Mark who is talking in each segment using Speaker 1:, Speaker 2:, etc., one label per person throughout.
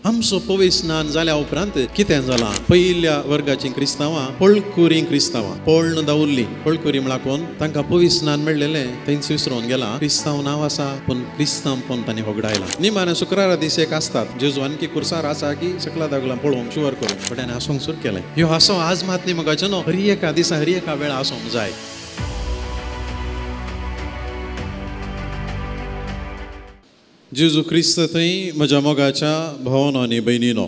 Speaker 1: आमचो पवित्र स्नान जाल्या उपरांत कितें जालां? पयल्या वर्गाचीं क्रिस्तांवां पळकुरी क्रिस्तांवां पळण दवरली. पळकुरी म्हळ्यार कोण? तांकां पवित्र स्नान मेळ्ळेलें थंयच विसरून गेलां. क्रिस्तांव नांव आसा पूण क्रिस्तांवपण तांणी होगडायलां. निमाणे शुक्रारा दीस एक आसतात जेजू आणखी कुर्सार आसा की सकला दागलां पळोवंक शुवर करूंक बट हांसूंक सुरू केलें. ह्यो हांसो आज मात न्ही मगाचें न्हू, हर एका दिसा हर एका वेळा आसूंक जाय. जेजू क्रिस्त थंय म्हज्या मोगाच्या भावानो आनी भयणीनो,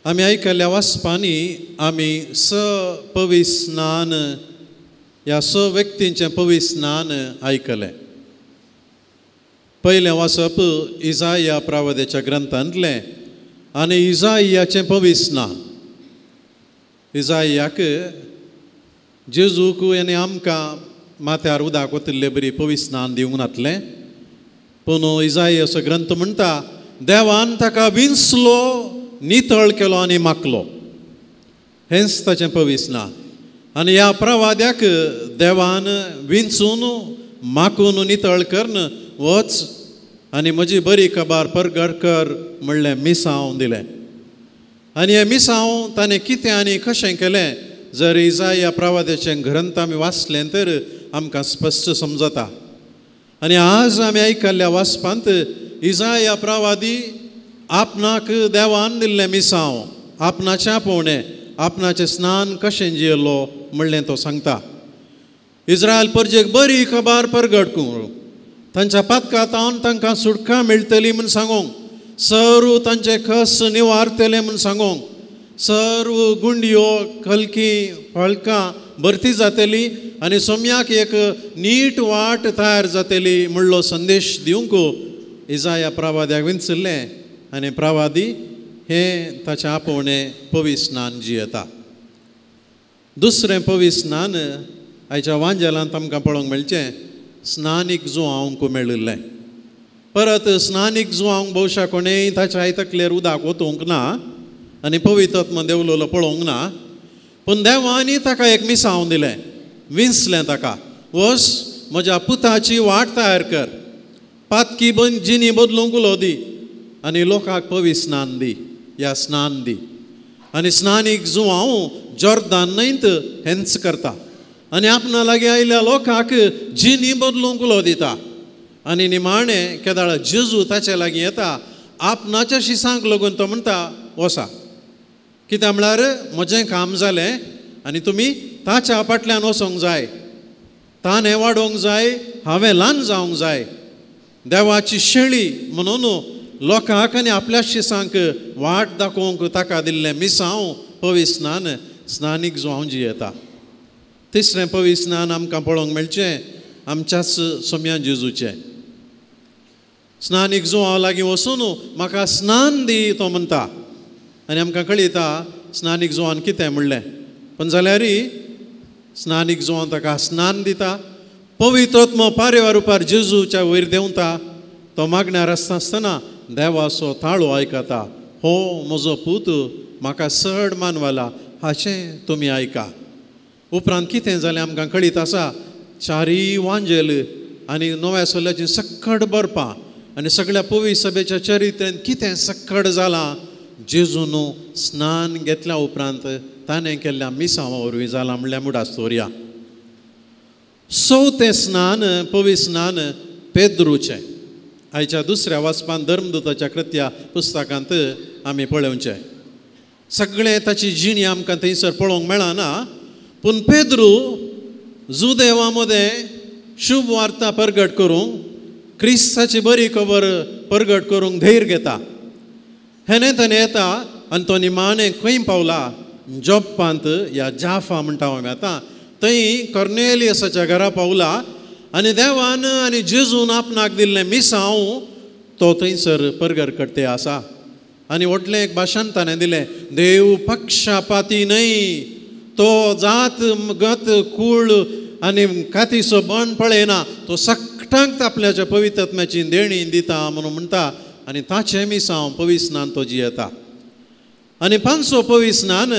Speaker 1: आमी आयकल्ल्या वाचपांनी आमी स पवित्र स्नान ह्या स व्यक्तींचें पवित्र स्नान आयकलें. पयलें वाचप इजाया प्रावद्याच्या ग्रंथांतलें आनी इजायाचें पवित्र स्नान. इजायाक जेजूक आनी आमकां माथ्यार उदक ओतिल्ले बरी पवित्र स्नान दिवंक नातलें, पूण इजायाचो ग्रंथ म्हणटा देवान ताका विंचलो, नितळ केलो आनी माकलो. हेंच ताचें पवित्र स्नान. आनी ह्या प्रवाद्याक देवान विंचून माकून नितळ करून वच आनी म्हजी बरी खबर परगट कर म्हणलें मिसांव दिलें. आनी हें मिसांव ताणें कितें आनी कशें केलें जर इजाया प्रवाद्याचें ग्रंथ आमी वाचलें तर आमकां स्पश्ट समजता. आनी आज आमी आयकल्ल्या वाचपांत इजाया प्रवादी आपणाक देवान दिल्लें मिसांव, आपणाचें आपोवणें, आपणाचें स्नान कशें जियेलो म्हणलें तो सांगता. इस्रायल परजेक बरी खबर परगट करूंक, तांच्या पातकांत तांकां सुटका मेळटली म्हूण सांगूंक, सर्व तांचे खस निवारतले म्हूण सांगूंक, सर्व गुंडयो कलकी फळकां भरती जातली आनी सोम्याक एक नीट वाट तयार जातली म्हणलो संदेश दिवंक इजाया प्रवाद्याक विंचलें. आनी प्रवादी हें ताचें आपोवणें पवित्र स्नान जियेता. दुसरें पवित्र स्नान आयच्या वांजेलांत आमकां पळोवंक मेळचें स्नानीक जुवांक मेळिल्लें. परत स्नानीक जुवांक भोवशा कोणेय ताच्या आयतकलेर उदक ओतूंक ना आनी पवित्र देवलोलो पळोवंक ना, पूण देवांनी ताका एक मिसांव दिलें, विंचलें ताका, वच म्हज्या पुताची वाट तयार कर, पातकी जिनी बदलूंक उलो दी आनी लोकांक पवित्र स्नान दी या स्नान दी. आनी स्नानीक जुवांव जॉर्दान न्हंयत हेंच करता आनी आपणा लागीं आयिल्ल्या लोकांक जिनी बदलूंक उलो दिता. आनी निमाणें केदाळ जेजू ताचे लागीं येता आपणाच्या शिसांक लागून तो म्हणटा वसा, कित्याक म्हळ्यार म्हजें काम जालें आनी तुमी ताच्या फाटल्यान वचोंक जाय, ताणें वाडोवंक जाय, हांवें ल्हान जावंक जाय. देवाची शेळी म्हणून लोकांक आनी आपल्या शिसांक वाट दाखोवंक ताका दिल्लें मिसांव पवित्र स्नान स्नानीक जुवांव जियेता. तिसरें पवित्र स्नान आमकां पळोवंक मेळचें आमच्याच सोम्या जेजूचें. स्नानीक जुवांव लागीं वचून म्हाका स्नान दी तो म्हणटा आनी आमकां कळयता स्नानीक जुवान कितें म्हणलें, पूण जाल्यारय स्नानीक जुवान ताका स्नान दिता. पवित्र पारेवा रुपार जेजूच्या वयर देंवता, तो मागण्यार आसता आसतना देवाचो ताळो आयकता, हो म्हजो पूत म्हाका चड मानवला हाचें तुमी आयका. उपरांत कितें जालें आमकां कळीत आसा, चारीय वांजेल आनी नव्या सोल्याचीं सक्कड बरपां आनी सगळ्या पवित्र सभेच्या चरित्रेंत कितें सक्कड जालां जेजून स्नान घेतल्या उपरांत ताणें केल्ल्या मिसांवा वरवीं जालां म्हणल्यार मुडास दवरया. चवथें स्नान पवित्र स्नान पेद्रूचें. आयच्या दुसऱ्या वाचपान धर्मदूताच्या कृत्या पुस्तकांत आमी पळोवचें. सगळें ताची जिणी आमकां थंयसर पळोवंक मेळना, पूण पेद्रू जुदेवा मदें शुभ वार्ता परगट करूंक, क्रिस्ताची बरी खबर परगट करूंक धैर्य घेता. हेणे ताणें येता आनी तो निमाणें खंय पावला, जोप्पांत या जाफा म्हणटा आमी आतां, थंय कॉर्नेलियसाच्या घरा पावला आनी देवान आनी जेजून आपणाक दिल्लें मिसांव तो थंयसर परगट करते आसा. आनी व्हडलें एक भाशण ताणें दिलें, देव पक्षपाती न्हय, तो जात गत कूळ आनी कातीचो बण पळयना, तो सगळ्यांक आपल्याच्या पवित्र आत्म्याची देणी दिता म्हणून म्हणटा. आनी ताचें मिसांव पवित्र स्नान तो जियेता. आनी पांचवो पवित्र स्नान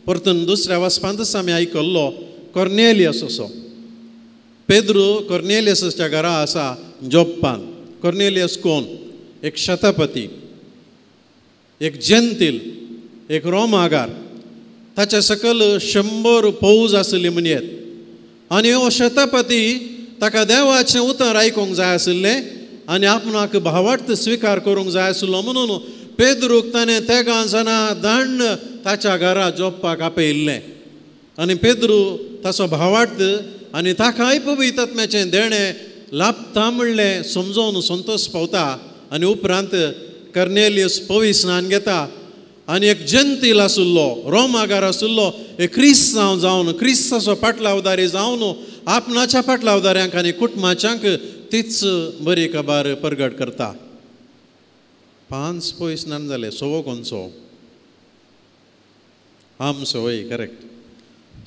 Speaker 1: परतून दुसऱ्या वाचपांतच आमी आयकल्लो कॉर्नेलियस असो. पेद्रू कॉर्नेलियसाच्या घरा आसा जोप्पान. कॉर्नेलियस कोण? एक शतपती, एक जेंतील, एक रोमागार, ताच्या सकल 100 पौज आशिल्ली म्हणयेत. आनी हो शतपती ताका देवाचें उतर आयकूंक जाय आशिल्लें आनी आपणाक भावार्थ स्विकार करूंक जाय आशिल्लो म्हणून पेद्रूक ताणें तेगां जाणां दांड ताच्या घरा जोपपाक आपयिल्लें. आनी पेद्रू ताचो भावार्थ आनी ताकाय पवित्र आत्म्याचें देणें लाभता म्हणलें समजून संतोश पावता. आनी उपरांत कर्नेलियस पवित्र स्नान घेता आनी एक जेंतील आशिल्लो, रोमागार आशिल्लो, एक क्रिस्तांव जावन क्रिस्ताचो पाटलावदारी जावन आपणाच्या पाटलावदाऱ्यांक आनी कुटुंबाच्यांक तीच बरी खबर परगट करता. 5 पवित्र स्नान जालें, सवो कोणचो? आमचो, वय करेक्ट,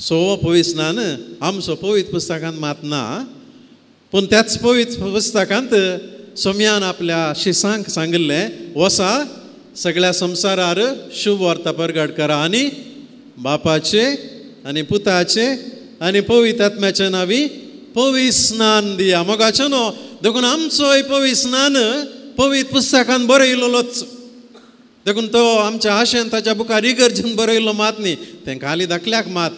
Speaker 1: सवो पवित्र स्नान आमचो पवित्र पुस्तकांत मात ना, पूण त्याच पवित्र पुस्तकांत सोम्यान आपल्या शिसांक सांगिल्लें, वसा सगळ्या संवसारार शुभ वार्ता परगट करा आनी बापाचे आनी पुताचे आनी पवित्र आत्म्याच्या नांवी पवित्र स्नान दिया. मोगाचें न्हू, देखून आमचोय पवित्र स्नान पवित्र पुस्तकान बरयलोच. देखून तो आमच्या आशेन ताच्या बुकार इगर्जेन बरयलो मात न्ही, तें खाली धाकल्याक मात.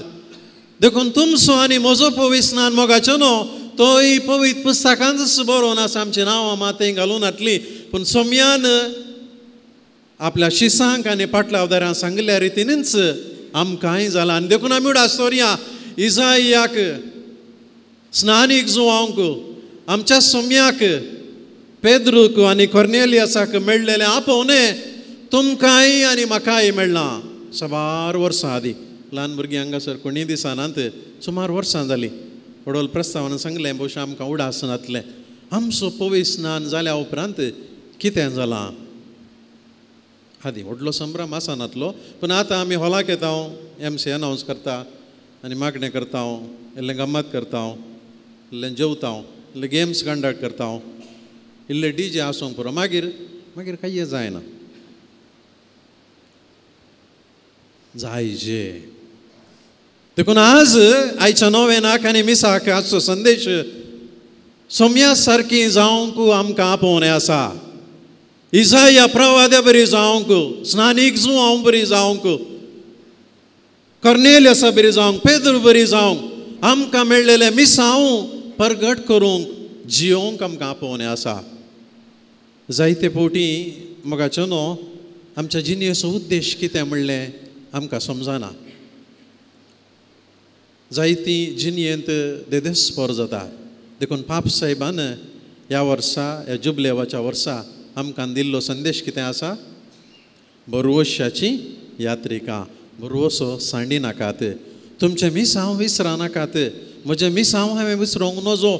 Speaker 1: देखून तुमचो आनी म्हजो पवित्र स्नान मोगाचें न्हू तोय पवित्र पुस्तकांतच बरोवन आसा, आमचीं नांवां मात थंय घालून घातलीं. पूण सोम्यान आपल्या शिसांक आनी पाटलावदारांक सांगिल्ल्या रितीनच आमकांय जालां. आनी देखून आमी उडास दवरया इजायाक स्नानीक जुवांक आमच्या सोम्याक पेद्रूक आनी कॉर्नेलियसाक मेळ्ळेलें आपोवणें तुमकांय आनी म्हाकाय मेळ्ळां. साबार वर्सां आदीं ल्हान भुरगीं हांगासर कोणीय दिसनात, सुमार वर्सां जालीं व्हडलो प्रस्तावान सांगलें, भोवशा आमकां उडास नातलें. आमचो पवित्र स्नान जाल्या उपरांत कितें जालां? आदीं व्हडलो संभ्रम आसनातलो, पूण आतां आमी हॉलाक येता, एम सी अनावन्स करता आनी मागणें करता, इल्लें गम्मत करता, इल्लें जेवता, इल्लें गेम्स कंडक्ट करता, इल्लें डी जे आसूंक पुरो, मागीर मागीर कांय जायना. जायजे. देखून आज आयच्या नोवेनाक आनी मिसाक आजचो संदेश सोम्या सारकी जावंक आमकां आपोवणें आसा. इजाया प्रवाद्या बरी जावंक, स्नानीक जुवांव बरी जावंक, कॉर्नेलियसा बरी जावंक, पेद्रू बरी जावंक आमकां मेळ्ळेलें मिसांव परगट करूंक जियोवंक आमकां आपोवणें आसा. जायते फावटी मोगाचो न्हू आमच्या जिणेचो उद्देश कितें म्हणलें आमकां समजना. जायती जिणेंत देदेस्पोर जाता. देखून पाप साहेबान ह्या वर्सा, ह्या जुबलेवाच्या वर्सा आमकां दिल्लो संदेश कितें आसा? भरवशाची यात्रिका. भरवसो सांडी नाकात, तुमचें मिसांव विसरा नाकात, म्हजें मिसांव हांवें विसरूंक नजो.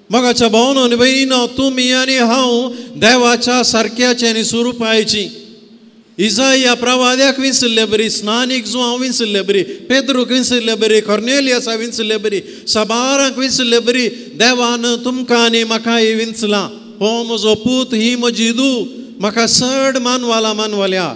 Speaker 1: मोगाच्या भावनो आनी भयणीनो, तुमी आनी हांव देवाच्या सारक्याची आनी स्वरुपायची. इजाया प्रवाद्याक विंचल्ले बरी, स्नानीक जुवांव विंचल्ले बरी, पेद्रूक विंचल्ले बरी, कॉर्नेलियसा विंचल्ले बरी, साबारांक विंचल्ले बरी देवान तुमकां आनी म्हाकाय विंचलां. हो म्हजो पूत, ही म्हजी धूव, म्हाका चड मानवाला मानवाल्या.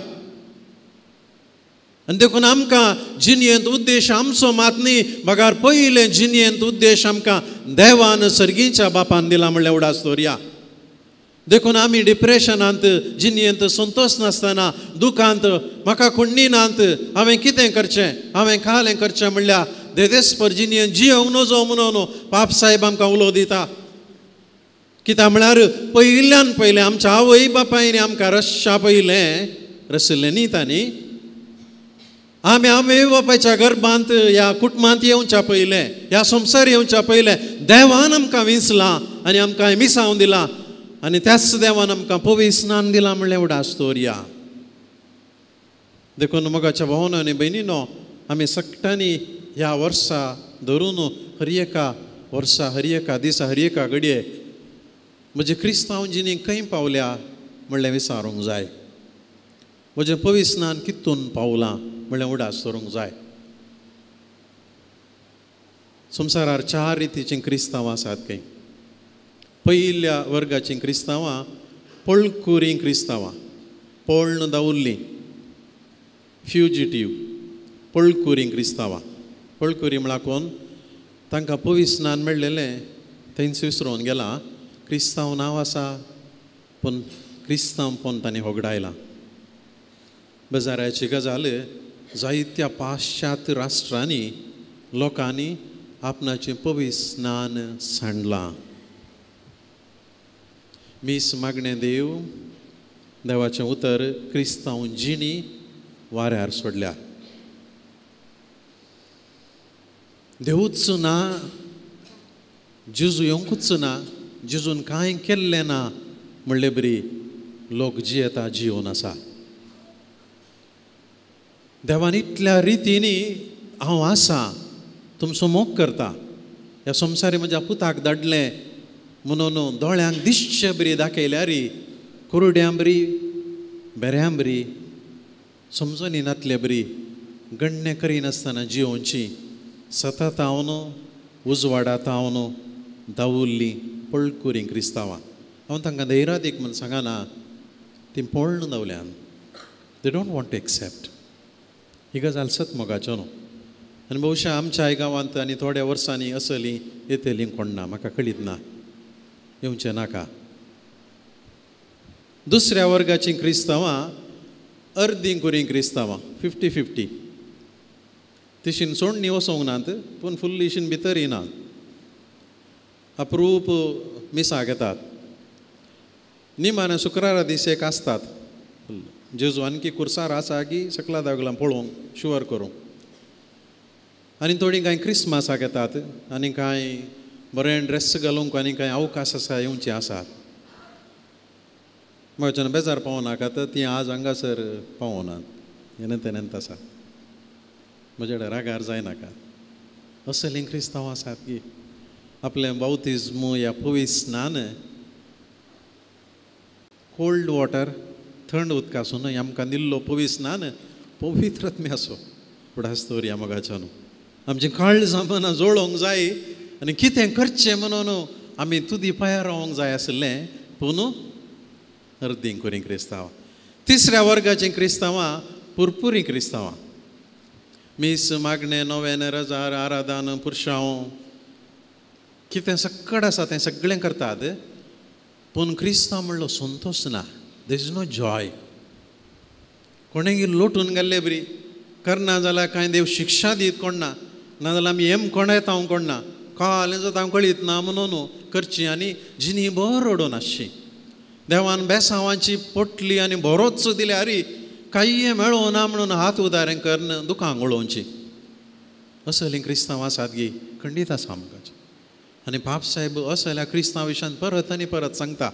Speaker 1: आनी देखून आमकां जिणेंत उद्देश आमचो मात न्ही, बगार पयलें जिणेंत उद्देश आमकां देवान सर्गीच्या बापान दिला म्हणल्यार उडास दवरया. देखून आमी डिप्रेशनांत, जिणेंत संतोश नासतना, दुखांत, म्हाका कोण्णी नात, हांवें कितें करचें, हांवें खालें करचें म्हणल्यार देदेस्पर जिणेंत जियोवंक नजो म्हणून पाप साहेब आमकां उलो दिता. कित्याक म्हळ्यार पयल्यान पयलें आमच्या आवय बापायन आमकां रश्शा पयलें रशिल्लें न्ही तांणी. आमी आवय बापायच्या गर्भांत ह्या कुटुंबांत येवच्या पयलें, ह्या संवसार येवच्या पयलें देवान आमकां विंचलां आनी आमकां मिसांव दिलां आनी त्याच देवान आमकां पवित्र स्नान दिलां म्हणलें उडास दवरया. देखून मोगाच्या भावनो आनी भयणीनो, आमी सगळ्यांनी ह्या वर्सा धरून हर एका वर्सा, हर एका दिसा, हर एका घडये म्हजे क्रिस्तांव जिणी खंय पावल्या म्हणलें विचारूंक जाय. म्हजें पवित्र स्नान कितून पावलां म्हणलें उडास दवरूंक जाय. संवसारार 4 रितीचीं क्रिस्तांवां आसात. खंय पयल्या वर्गाचीं क्रिस्तांवां पळकुरी क्रिस्तांवां, पळ्ण दावुल्लीं, फ्युजिटीव, पळकुरी क्रिस्तांवां. पळकुरी म्हळ्यार कोण? तांकां पवित्र स्नान मेळ्ळेलें थंयच विसरून गेलां. क्रिस्तांव नांव आसा पूण क्रिस्तांवपण तांणी होगडायलां. बेजाराची गजाल, जायत्या पाश्चात्य राष्ट्रांनी लोकांनी आपणाचें पवित्र स्नान सांडलां. मीस मागणें देव देवाचें उतर क्रिस्तांव जिणी वाऱ्यार सोडल्या. देवूच ना, जेजू येवंकूच ना, जेजून कांय केल्लें ना म्हणले बरी लोक जियेता जियोन आसा. देवान इतल्या रितींनी हांव आसा तुमचो मोग करता, ह्या संवसारी म्हज्या पुताक धाडलें म्हणून दोळ्यांक दिसचे बरी दाखयल्यार कुरड्यां बरी बेऱ्यां बरी समजून नातले बरी गण्य करिनासतना जियोवची सतत हांव उजवाडात हांव दावुल्ली पळकुरी क्रिस्तांवां. हांव तांकां धैरादीक म्हूण सांगना, ती पळून दावल्यान they don't want to accept. ही गजाल सत मोगाचो न्हू. आनी बहुशा आमच्या गांवांत आनी थोड्या वर्सांनी असली येतली कोण ना, म्हाका कळीत ना, येवचें नाका. दुसऱ्या वर्गाचीं क्रिस्तांवां अर्दीं कुरीं क्रिस्तांवां 50-50 तिशीन सोडणी वचोंक नात पूण फुल्ल इशीन भितर येनात, अप्रूप मिसाक येतात. निमाणे शुक्रारा दीस एक आसतात, जेजू आणखी कुर्सार आसा की सकला दागलां पळोवंक शुवर करूंक. आनी थोडीं कांय क्रिसमसाक येतात आनी कांय बरें ड्रेस घालूंक आनी कांय अवकाश आसा येवचे आसात. म्हज्यान बेजार पावनाका तर ती आज हांगासर पावनात, हें तेन्ना आसा म्हज्या कडेन रागार जायनाका. असलीं क्रिस्तांव आसात की आपलें बावतिज्म या पवित्र स्नान कोल्ड वॉटर थंड उदकासून आमकां दिल्लो पवित्र स्नान पवित्र आत्म्याचो उडास दवरया मोगाच्या न्हू. आमचें काळजां मनां जोडोवंक जाय आनी कितें करचें म्हणून आमी तुदी पांयार रावंक जाय आशिल्लें, पूण अर्दीं करीं क्रिस्तांवां. तिसऱ्या वर्गाचीं क्रिस्तांवां पुरपुरी क्रिस्तांवां, मीस मागणें नोवेन रजार आराधन पुरशांव कितें सक्कड आसा तें सगळें करतात, पूण क्रिस्तांव म्हणलो संतोश ना, there is no Joy. कोणें लोटून गेल्ले बरी करना जाल्यार कांय देव शिक्षा दीत कोण ना, नाजाल्यार आमी एम कोण येता हांव कोण ना, कळ्ळें जाता हांव कळीत ना म्हणून करची आनी जिणी भर रडून आसची. देवान बेसांवाची पोटली आनी बरोच दिल्यार कांय मेळोना म्हणून हात उदारें करून दुकां गळोवची. असलीं क्रिस्तांव आसात गी खंडीत आसा आमकां. आनी बाप साहेब असल्या क्रिस्तांव विशयान परत आनी परत सांगता,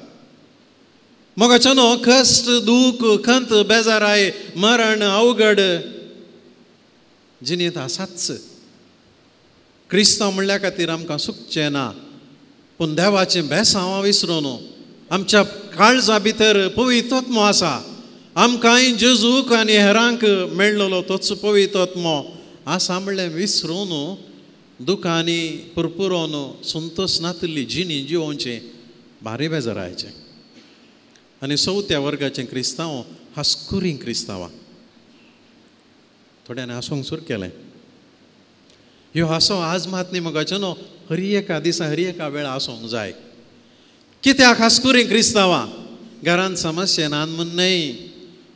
Speaker 1: मोगाचो न्हू कश्ट दूख खंत बेजाराय मरण अवघड जिणेंत आसाच. क्रिस्तांव म्हणल्या खातीर आमकां सुखचें ना, पूण देवाचें बेसांवां विसरून आमच्या काळजा भितर पवित्र आत्मो आसा, आमकांय जेजूक आनी हेरांक मेळ्ळलो तोच पवित्र आत्मो आसा म्हणलें विसरून दुखांनी पुरपुरोन संतोश नातिल्ली जिणी जिवोवचें भारी बेजारायचें. आनी चवथ्या वर्गाचें क्रिस्तांव हास्कुरी क्रिस्तांवां, थोड्यांनी हांसूंक सुरू केलें. ह्यो हांसो आज मात न्ही मोगाचो न्हू, हरी एका दिसा हरी एका वेळा हांसूंक जाय. कित्याक हास्कुरी क्रिस्तांवां? घरांत समस्या ना म्हूण न्हय,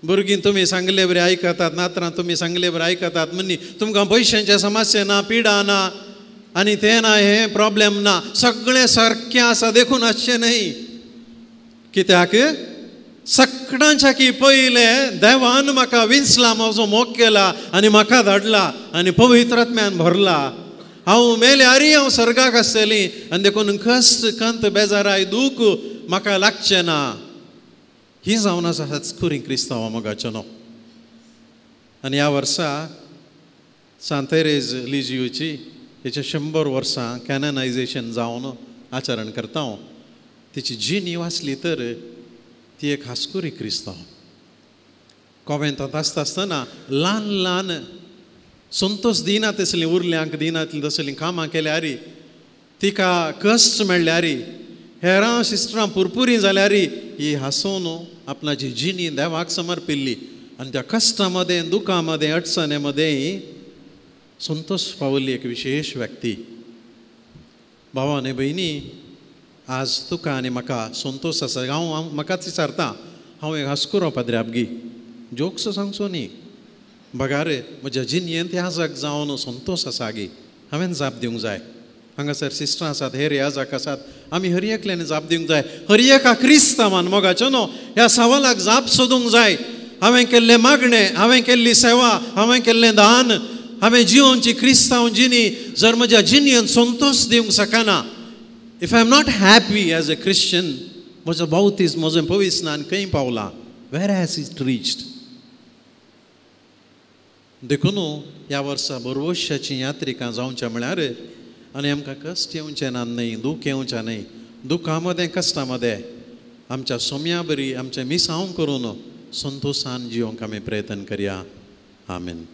Speaker 1: भुरगीं तुमी सांगले बरें आयकतात, नातरां तुमी सांगले बरें आयकतात म्हूण न्ही, तुमकां पयशांचे समस्या ना, पिडा ना आनी तें ना हें प्रोब्लेम ना, सगळें सारकें आसा देखून आसचें न्हय. कित्याक सगळ्यांच्या की पयलें देवान म्हाका विंचला, म्हजो मोग केला आनी म्हाका धाडला आनी पवित्र आत्म्यान भरला. हांव मेल्यारय हांव सर्गाक आसतली आनी देखून कश्ट खंत बेजाराय दूख म्हाका लागचें ना. ही जावन आसा हाचकुरी क्रिस्तांवां मोगाचो न्हू. आनी ह्या वर्सा सांतेरेज लिजियोची हेचे 100 वर्सां कॅननायजेशन जावन आचरण करता हांव. तिची जिणी वाचली तर ती एक हास्कुरी क्रिस्तांव. कोवेंतांत आसता आसतना ल्हान ल्हान संतोश दिना तसलीं उरल्यांक दिनातलीं तसलीं कामां केल्यार तिका कश्ट मेळ्ळ्यार हेरां सिस्टरां पुरपुरी जाल्यार ही हांसोवन आपणाची जिणी देवाक समर्पिल्ली आनी त्या कश्टां मदें दुखां मदें अडचणे मदें संतोश पावल्ली एक विशेश व्यक्ती. भावा आनी भयणी, आज तुका आनी म्हाका संतोश आसा. हांव म्हाकाच विचारता, हांव एक हास्कुरो पाद्रे आपगी जोक्स सांगचो न्ही बगार म्हज्या जिणयेंत याजक जावन संतोश आसा गी हांवें जाप दिवंक जाय. हांगासर सिस्टरां आसात, हेर याजक आसात, आमी हर एकल्यान जाप दिवंक जाय. हर एका क्रिस्तांवान मोगाचो न्हू ह्या सवालाक जाप सोदूंक जाय. हांवें केल्लें मागणें, हांवें केल्ली सेवा, हांवें केल्लें दान, हांवें जिवनची क्रिस्तांव जिणी जर म्हज्या जिणयेन संतोश दिवंक शकना, if I am not happy as a Christian, म्हजो बावतीज म्हजें पविस्नान खंय पावलां, वेर हॅज it reached. देखून ह्या वर्सा बरवशाचीं यात्रिकां जावचें म्हळ्यार आनी आमकां कश्ट येवचें ना न्हय, दूख येवचें न्हय, दुखा मदें कश्टां मदें आमच्या सोम्या बरी आमचें मिसांव करून संतोशान जिवंक आमी प्रयत्न करया. आमेन.